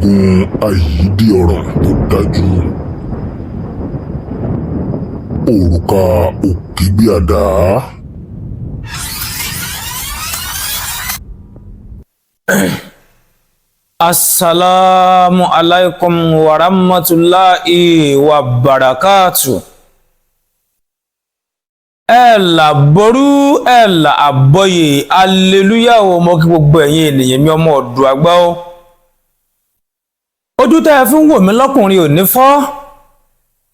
Oògùn àyídí ọ̀ràn tó dájú. Òrùka òkígbẹ́ àdá. Assalamu alaikum wa rahmatulahi wa barakatu. Ẹ là ború, ẹ là àbọ̀yè, aleluya o. Mo kí gbogbo ẹ̀yin ènìyàn mi, ọmọ ọ̀dùn àgbà o. Ojú tẹ́ ẹ fi ń wò mí lọ́kùnrin ò ní fọ́,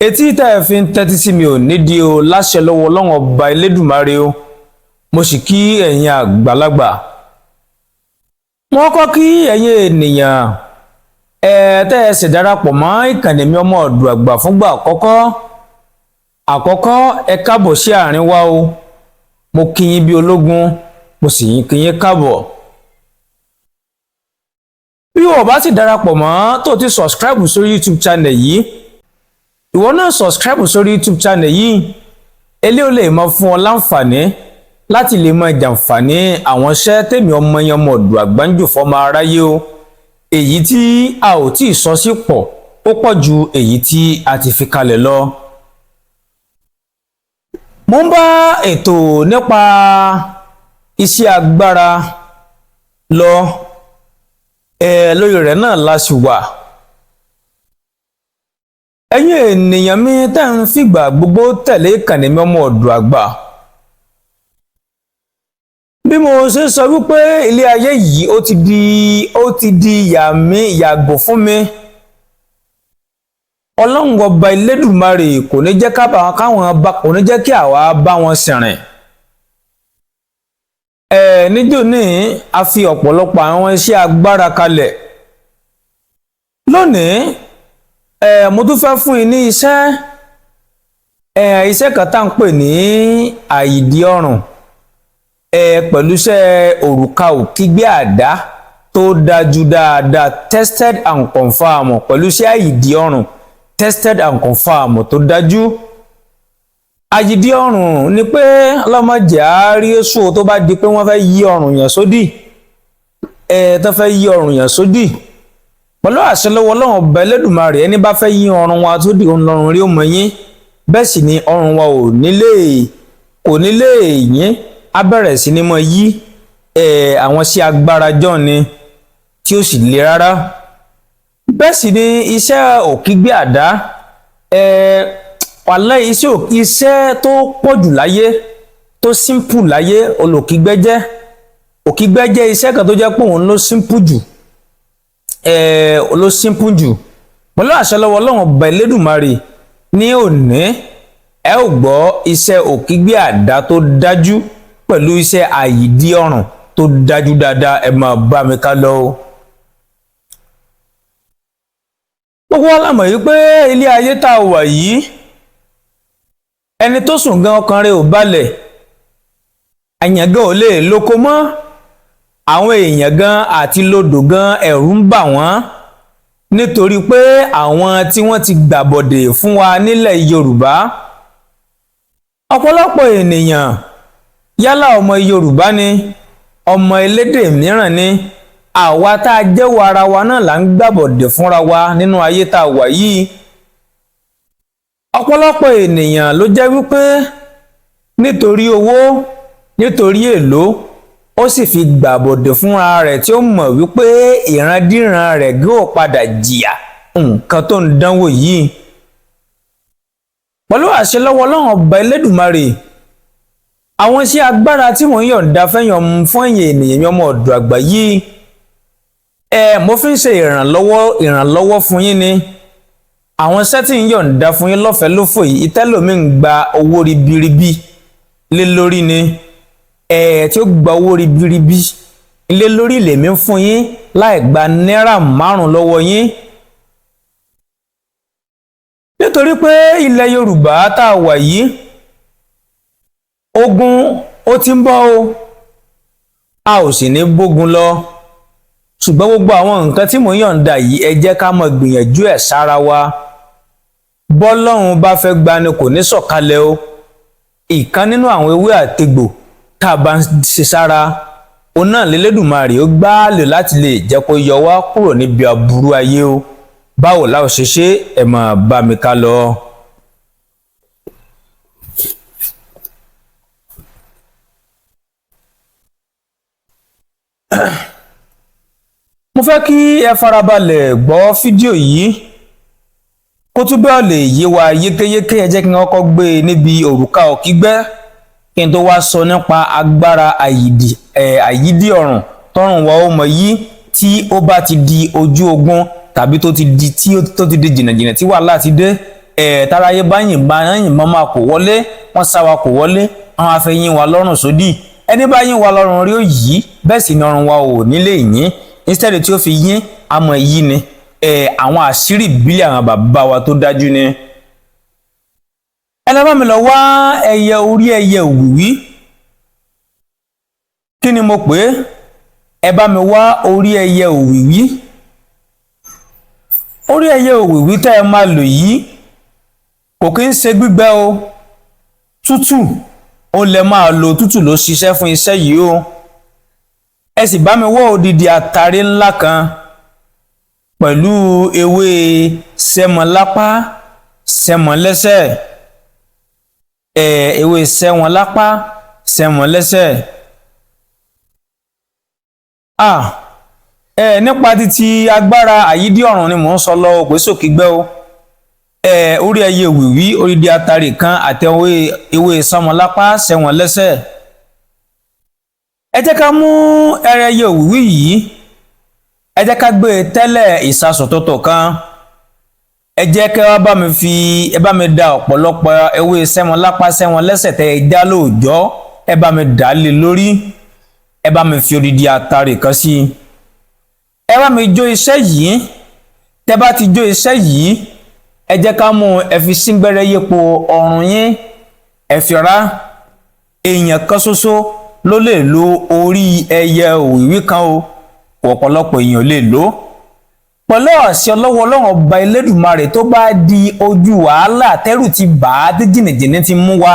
etí tẹ́ ẹ fi ń tẹ́tí sí mi ò ní di o, láṣẹ lọ́wọ́ Ọlọ́run Ọba Elédùmarè o. Mo sì kí ẹ̀yin àgbàlagbà, wọ́n kọ́ kí ẹ̀yin ènìyàn ẹ tẹ́ ẹ sì darapọ̀ mọ́ ìkànnì mi, ọmọ ọ̀dùn àgbà, fúngbà àkọ́kọ́ àkọ́kọ́. Ẹ káàbọ̀ sí àárín wa o. Mo kí yín bí ológun, mo sì kí yín káàbọ̀. Bí wọ́n bá sì darapọ̀ mọ́ tó ti subscribe sórí YouTube channel yìí, ìwọ náà subscribe sórí YouTube channel yìí. Eléyìí ó lè máa fún ọ láǹfààní láti lè máa jàǹfààní àwọn iṣẹ́ tèmi ọmọ yẹn, ọmọ ọ̀dùn àgbà, ń jò fọ́mọ aráyé o. Èyí tí a ò tí ì sọ sí pọ̀, ó pọ̀ ju èyí tí a ti fi kalẹ̀ lọ. Mo ń bá ètò nípa iṣẹ́ agbára lọ ẹ, lórí rẹ̀ náà la sì wà. Ẹ̀yin ènìyàn mi tẹ́ ń fìgbà gbogbo tẹ̀lé ìkànnì mi, ọmọ ọ̀dùn àgbà, bí mo ṣe sọ wípé ilé ayé yìí ó ti di ìyà mi, yàgò fún mi. Ọlọ́run Ọba Elédùmarè kò ní jẹ́ káwọn bá, kò ní jẹ́ kí àwa bá wọn sìnrìn. Ẹ níjó ní a fi ọ̀pọ̀lọpọ̀ àwọn iṣẹ́ agbára kalẹ̀. Lónìí, ẹ mo tún fẹ́ fún yín ní iṣẹ́, ẹ iṣẹ́ kan tá à ń pè ní àìdí ọrùn, ẹ pẹ̀lú iṣẹ́ òrùka òkígbé àdá tó dájú dáadáa, tested and confirmed, pẹ̀lú iṣẹ́ àìdí ọrùn tested and confirmed tó dájú. Àyídí ọrùn ni pé ọlọ́mọdé àárí èso tó bá di pé wọ́n fẹ́ yí ọrùn yẹn sódì, ẹ tó fẹ́ yí ọrùn yẹn sódì, pẹ̀lú àṣẹ lọ́wọ́ Ọlọ́run Ọba Ẹlẹ́dùmarè, ẹni bá fẹ́ yí ọrùn wa sódì, òun lọ́rùn rí òmò yín. Bẹ́ẹ̀ sì ni ọrùn wa ò nílé, kò nílé yín, á bẹ̀rẹ̀ sí ni mọ yí. Ẹ àwọn sí agbára jọ ni tí ó sì le rárá. Bẹ́ẹ̀ sì ni iṣẹ́ òkígbé àdá, ẹ wàláhì, iṣẹ́ tó pọ̀ jù láyé, tó simple láyé, olòkígbẹ́ jẹ́. Òkígbẹ́ jẹ́ iṣẹ́ kan tó jẹ́ pé òun ló simple jù, ẹ ló simple jù. Pẹ̀lú àṣẹ lọ́wọ́ Ọlọ́run Ọba Elédùmarè, ní òní ẹ ó gbọ́ iṣẹ́ òkígbé àdá tó dájú pẹ̀lú iṣẹ́ àyídí ọrùn tó dájú dáadáa. Ẹ máa bá mi ká lọ o. Gbogbo wa la mọ̀ yìí pé ilé ayé tá a wà yìí, ẹni tó sùn gan, ọkàn rẹ̀ ò balẹ̀. Àyàn gan ò lè lóko mọ́. Àwọn èèyàn gan àti lodò gan, ẹ̀rù ń bà wọ́n, nítorí pé àwọn tí wọ́n ti gbàbọ̀dè fún wa nílẹ̀ Yorùbá, ọ̀pọ̀lọpọ̀ ènìyàn, yálà ọmọ Yorùbá ni, ọmọ elédè mìíràn ni, àwa tá a jẹ́wọ́ ara wa náà là ń gbàbọ̀dè fúnra wa nínú ayé tá a wà yìí. Ọ̀pọ̀lọpọ̀ ènìyàn ló jẹ́ wípé nítorí owó, nítorí èlò, ó sì fi gbàbọ̀dè fúnra rẹ̀, tí ó mọ̀ wípé ìrandíran rẹ̀ yóò padà jìyà nǹkan tó ń dánwò yìí. Pẹ̀lú àṣẹ lọ́wọ́ Ọlọ́run Ọba Elédùmarè, àwọn iṣẹ́ agbára tí mò ń yọ̀ǹda fẹ́yàn fún ẹ̀yìn ènìyàn mi, ọmọ ọ̀dọ̀ àgbà yìí, ẹ mo fi ń ṣe ìrànlọ́wọ́ fún yín ni. Àwọn iṣẹ́ tí ń yọ̀ǹda fún yín lọ́fẹ̀ẹ́ lófò yìí, ìtẹ́lómi ń gba owó ribiribi lé lórí ni. Ẹ tí ó gba owó ribiribi lé lórí, lèmi ń fún yín láì gba náírà 5 lọ́wọ́ yín, nítorí pé ilẹ̀ Yorùbá tá a wà yìí, ogun ó ti ń bọ̀ o, a ò sì ní bógun lọ. Ṣùgbọ́n gbogbo àwọn nǹkan tí mò ń yọ̀ǹda yìí, ẹ jẹ́ ká mọ̀ gbìyànjú ẹ̀ sára wa. Bọ́lọ́run bá fẹ́ gbani, kò ní sọ̀kalẹ̀ o. Ìkan nínú àwọn ewé àtegbò tá a bá ń ṣe sára, Òun náà lélẹ́dùmarè ó gbá lò láti lè jẹ́ kó yọ wá kúrò níbi aburú ayé o. Báwo la ó ṣe ṣe, ẹ máa bá mi ká lọ. Mo fẹ́ kí ẹ farabalẹ̀ gbọ́ fídíò yìí kó túbọ̀ lè yé wa yékéyéké. Ẹ jẹ́ kí n kọ́kọ́ gbé e níbi òrùka òkígbẹ́ kí n tó wá sọ nípa agbára àyídì àyídì ọ̀rùn tọrùn wa ó mọ yí tí ó bá ti di ojú ogun tàbí tó ti di tí tó ti di jìnnàjìnnà tí wàhálà ti dé, táráyé bá yìnbọn yìnbọn máa kò wọlé, wọ́n sá wa kò wọlé, wọ́n á fẹ́ yín wa lọ́rùn sódì. Ẹni bá yín wa lọ́rùn rí ó yí, bẹ́ẹ̀ sì ni ọrùn wa ò nílé yín. Instead tí ó fi yín àmọ́ yí ni àwọn àṣírí ìbílẹ̀ àwọn bàbá wa tó dájú ni. Ẹ lọ bá mi lọ wá ẹyẹ orí ẹyẹ òwìwí. Kí ni mo pè é? Ẹ bá mi wá orí ẹyẹ òwìwí. Orí ẹyẹ òwìwí tẹ́ ẹ máa lò yìí kò kí ń ṣe gbígbẹ o, tútù ó lẹ máa lò, tútù ló ṣiṣẹ́ fún iṣẹ́ yìí o. Ẹ sì bá mi wá odidi àtàrí ńlá kan pẹ̀lú ewé sẹ́mọlápá sẹ́mọlẹ́sẹ̀, ewé sẹ́wọ̀n lápá sẹ́mọlẹ́sẹ̀. Nípa títí agbára àyídí ọ̀run ni mò ń sọ lọ, pé sókígbẹ́ o. Orí ẹyẹ òwìwí, odidi àtàrí kan àti ewé sẹ́mọlápá sẹ́wọ̀n lẹ́sẹ̀. Ẹ jẹ́ ká mú ẹyẹ òwìwí yìí, ẹ jẹ́ ká gbé e tẹ́lẹ̀ ìsasùn tuntun kan. Ẹ jẹ́ kí wọ́n bá mi fi ẹ bá mi da ọ̀pọ̀lọpọ̀ ewé sẹ́wọ̀n lápá sẹ́wọ̀n lẹ́sẹ̀ tẹ́ ẹ já lóòjọ́, ẹ bá mi dà á lé lórí. Ẹ bá mi fi odidi àtàrè kan sí i. Ẹ bá mi jó iṣẹ́ yìí. Tẹ́ bá ti jó iṣẹ́ yìí, ẹ jẹ́ ká mú ẹ fi síngbẹ́rẹ́ yípo ọrùn yín, ẹ fi rá. Èèyàn kan ṣoṣo ló lè lo orí ẹyẹ òwìwí kan o, ọ̀pọ̀lọpọ̀ èèyàn lè lò ó. Pẹ̀lú ọ̀sẹ̀ ọlọ́wọ́ Ọlọ́run ọba Elédùmarè, tó bá di ojú wàhálà tẹ́rù ti bà á tí jìnnìjìnnì ti mú wa,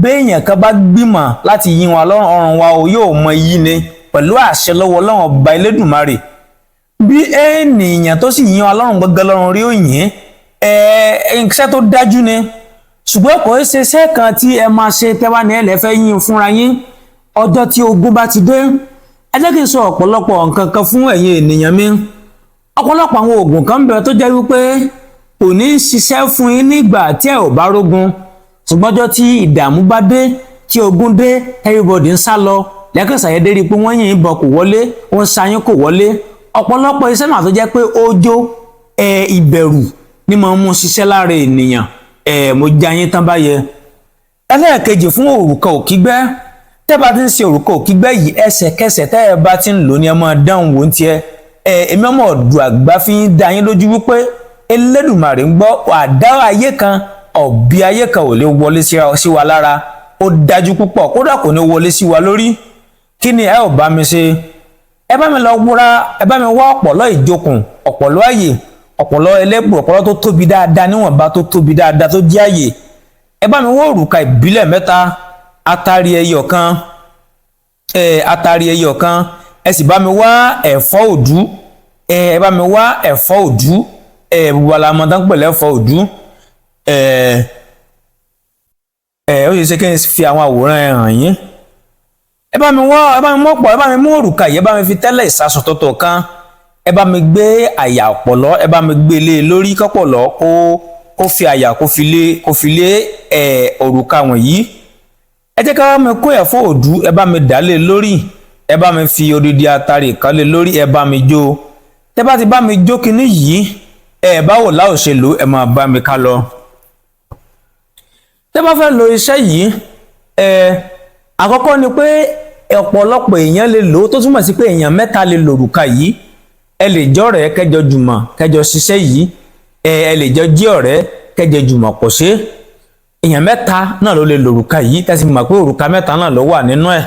béèyàn kan bá gbìmọ̀ láti yí wa lọ́rùn, ọrùn wa o yóò mọ yí ni pẹ̀lú àṣẹ lọ́wọ́ Ọlọ́run ọba Elédùmarè. Bí ènìyàn tó sì yí wa lọ́rùn gbọ́ngàn lọ́rùn rí òyìn, iṣẹ́ tó dájú ni, ṣùgbọ́n kò ṣe iṣẹ́ kan tí ẹ máa ṣe tẹ́wá ní ẹlẹ́fẹ́ yín fúnra yín ọjọ́ tí ogun bá ti dé. Ẹ jẹ́ kí n sọ ọ̀pọ̀lọpọ̀ nǹkan kan fún ẹ̀yin ènìyàn mi. Ọ̀pọ̀lọpọ̀ àwọn oògùn kan bẹ tó jẹ́ wípé kò ní í ṣiṣẹ́ fún yín nígbà tí ẹ ò bá rógun, ṣùgbọ́n ọjọ́ tí ìdààmú bá dé, tí ogun dé, everybody ń sá lọ, lẹ́kàn ṣàyẹ̀dé rí i pé wọ́n yìn ìbọn kò wọlé, wọ́n ń sayín kò wọlé. Ọ̀pọ̀lọpọ̀ iṣẹ́ náà tó jẹ́ pé ó jó ìbẹ̀rù ní máa ń mú ṣiṣẹ́ lára ènìyàn. Mo já yín tán báyẹn. Ẹlẹ́ẹ̀kejì fún òrùka òkígbẹ́, tẹ́ bá ti ń ṣe òrùka òkígbẹ́ yìí, ẹsẹ̀kẹsẹ̀ tẹ́ ẹ bá ti ń lò ní ẹ máa dáhùn wò ń tiẹ̀. Èmi ọmọ ọ̀dùn àgbà fi ń dá yín lójú wípé Elédùmarè ń gbọ́, àdá ayé kan ọ̀bí ayé kan ò lè wọlé sí wa lára. Ó dájú púpọ̀, kódà kò ní wọlé sí wa lórí. Kí ni ẹ ò bá mi ṣe? Ẹ bá mi lọ wúra, ẹ bá mi wá ọ̀pọ̀lọ́ ìjókùn, ọ̀pọ̀lọ́ àyè, ọ̀pọ̀lọ́ ẹlẹ́bù, ọ̀pọ̀lọ́ tó tóbi dáadáa níwọ̀nba, tó tóbi dáadáa tó jẹ́ àyè. Ẹ bá mi wá òrùka ìbílẹ̀ mẹ́ta, atari ẹyọ kan, atari ẹyọ kan. Ẹ sì bá mi wá ẹ̀fọ́ òdú. Ẹ bá mi wá ẹ̀fọ́ òdú. Gbogbo alamọ tán pẹ̀lú ẹ̀fọ́ òdú. Ẹ ẹ ó ṣe ṣe kí n fi àwọn àwòrán ẹ hàn yín. Ẹ bá mi wá, ẹ bá mi mọ́pọ̀, ẹ bá mi mú òrùka yìí, ẹ bá mi fi tẹ́lẹ̀ ìsasùn tuntun kan. Ẹ bá mi gbé àyà ọ̀pọ̀lọ́, ẹ bá mi gbé lé lórí, kọ́pọ̀lọ́ kó fi àyà kó fi lé òrùka wọ̀nyí. Ẹ jẹ́ ká bá mi kó ẹ̀fọ́ òdú, ẹ bá mi dà lé lórí. Ẹ bá mi fi odidi atare kan lé lórí, ẹ bá mi jó. Tẹ́ bá ti bá mi jó kinní yìí, ẹ báwo láò ṣe lò, ẹ máa bá mi ká lọ. Tẹ́ bá fẹ́ lo iṣẹ́ yìí, àkọ́kọ́ ni pé ọ̀pọ̀lọpọ̀ èèyàn lè lò ó, tó túmọ̀ sí pé èèyàn mẹ́ta lè lò òrùka yìí. Ẹ lè jẹ́ ọ̀rẹ́ kẹjọ jùmọ̀ kẹjọ ṣiṣẹ́ yìí. Ẹ lè jọ jí ọ̀rẹ́ kẹjọ jùmọ̀ pọ̀ ṣe. Èèyàn mẹ́ta náà ló lè lo òrùka yìí, tẹ́sí mọ̀ pé òrùka mẹ́ta náà ló wà nínú ẹ̀.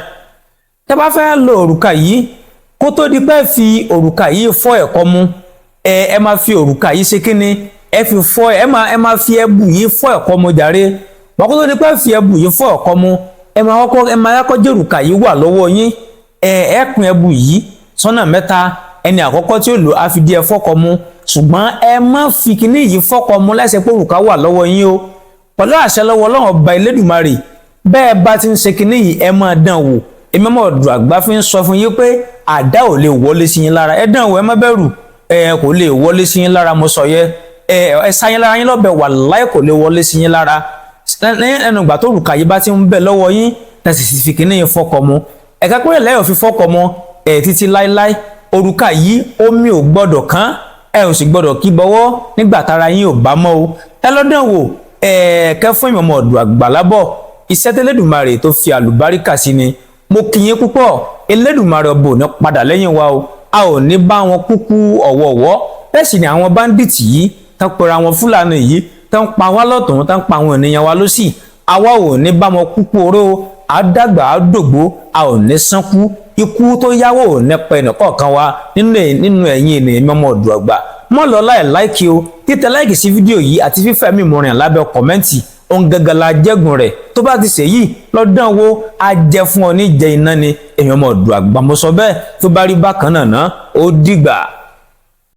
Tẹ́ bá fẹ́ lo òrùka yìí, kó tó di pé fi òrùka yìí fọ́ ẹ̀kọ́ mu, ẹ máa fi òrùka yìí ṣe kíni, ẹ fi fọ́, ẹ máa fi ẹbù yìí fọ́ ẹ̀kọ́ mu jàre. Wọ́n kó tó di pé fi ẹbù yìí fọ́ ẹ̀kọ́ mu, ẹ máa kọ́kọ́ jẹ́ òrùka yìí wà lọ́wọ́ yín. Ẹ ẹ pín ẹbu yìí sọ́nà mẹ́ta. Ẹni àkọ́kọ́ tí ó lò á fi díẹ̀ fọ́kọ mu, ṣùgbọ́n ẹ má fi kinní yìí fọ́kọ mu láìsẹ pé òrùka wà lọ́wọ́ yín o. Pẹ̀lú àṣẹ lọ́wọ́ Ọlọ́run Ọba Elédùmarè, bẹ́ẹ̀ bá ti ń ṣe kinní yìí, ẹ máa dán wò. Èmi ọmọ ọ̀dọ̀ àgbà fi ń sọ fún yín pé àdá ò lè wọlé sí yín lára. Ẹ dán wò, ẹ má bẹ̀rù, ẹ kò lè wọlé sí yín lára. Mo sọ yẹ, ẹ ẹ sáyín lára yín lọ́bẹ̀, wàláhì kò lè wọlé sí yín lára. Ẹnu ìgbà tó òrùka yìí bá ti ń bẹ lọ́wọ́ yín, tẹ̀sí sì fi kinní yìí fọ́kọ mu, ẹ̀ka pé lẹ́yìn òfin fọ́kọ mu ẹ̀ títí láéláé. Òrùka yìí, omi ò gbọ́dọ̀ kán, ẹ ò sì gbọ́dọ̀ kí bọ́wọ́ nígbà tára yín ò bá mọ́ o. Ẹ lọ́dọ̀ wò, ẹ kẹ́ fún ìmọ̀mọ̀ ọ̀dọ̀ àgbàlábọ̀. Iṣẹ́ tẹ́lẹ̀dùmarè tó fi àlùbáríkà sí ni. Mo kí yín púpọ̀. Elédùmarè ọbọ ní padà lẹ́yìn wa o. A ò ní bá wọn kúkú ọ̀wọ̀ọ̀wọ́. Bẹ́ẹ̀ sì ni àwọn bandits yìí tán pera wọn Fúlàní yìí, tán pa wá lọ́tún, tán pa àwọn ènìyàn wa lọ́sì, àwa ò ní bá wọn kúkú oró. Àdàgbà àdògbò, a ò ní sánkú. Ikú tó yáwó ò ní pa ẹnìkọ̀ọ̀kan wa nínú ẹ̀yìn ènìyàn. Mọ́mọ́ ọ̀dọ̀ àgbà, mọ́ lọ láì like o. Títẹ like sí fídíò yìí àti fífẹ́ mi mọ̀rìn lábẹ́ comment, ohun gangan la jẹ́gùn rẹ̀. Tó bá ti ṣèyí lọ́dún wo, á jẹ́ fún ọ ní jẹ iná ni. Èèyàn ọmọ ọ̀dọ̀ àgbà, mo sọ bẹ́ẹ̀. Tó bá rí bákan náà ná, ó dìgbà.